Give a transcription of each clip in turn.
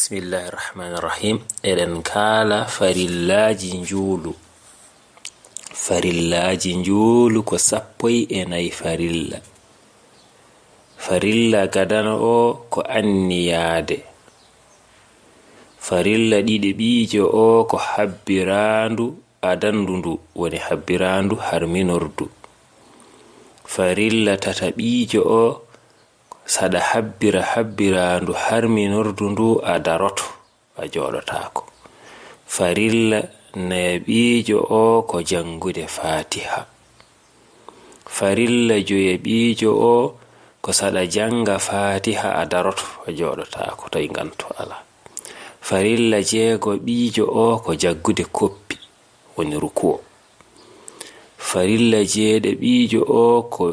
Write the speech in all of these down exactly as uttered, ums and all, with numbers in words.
Bismillahi rahmaani rahim. Eɗen kaala farillaaji njuulu. Farillaaji njuulu ko sappo e nayi farilla. Farilla gadano o ko anniyaade. Farilla ɗiɗi ɓiijo o ko habbiraandu adandu ndu, woni habbiraandu harminordu. Farilla tata ɓiijo o, saɗa habbira habbiraandu harminordu ndu a daroto, a jooɗotaako. Farilla nayaɓiijo o ko janngude Faatiha. Farilla joyaɓiijo o ko saɗa jannga Faatiha a daroto, a jooɗotaako, tawi nganto alaa. Farilla jeegoɓiijo o ko jaggude koppi, woni rukuwo. Farilla jeeɗiɗiɓiijo o ko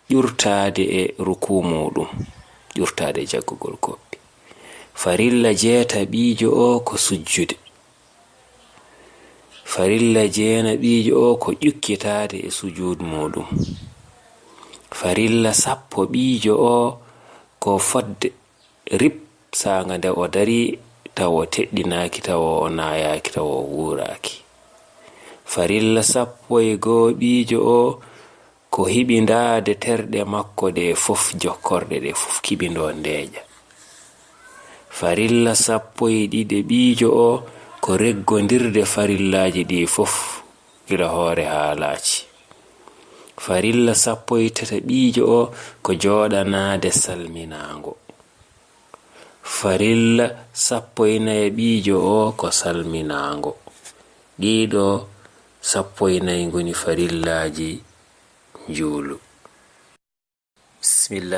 ƴurtaade e rukuu muuɗum, ƴurtaade e jaggugol koppi. Farilla jeetaɓiijo o ko sujjude. Farilla jeenaɓiijo o ko ƴukkitaade e sujuud muuɗum. Farilla sappo ɓiijo o ko fodde rip saanga nde o darii, tawa o teɗɗinaaki, tawa o naayaaki, tawa o wuuraaki. Farilla sappo e goo ɓiijo o ko hiɓindaade terɗe makko ɗe fof, jokkorɗe ɗe fof, kiɓindoo ndeeƴa. Farilla sappo e ɗiɗi ɓiijo o ko reggondirde farillaaji ɗi fof, gila hoore haa laaci. Farilla sappo e tati ɓiijo o ko jooɗanaade salminaango. Farilla sappo e nayi ɓiijo o ko salminaango. Ɗiɗo sappo e nayi ngoni farillaaji njuulu. Bismillah.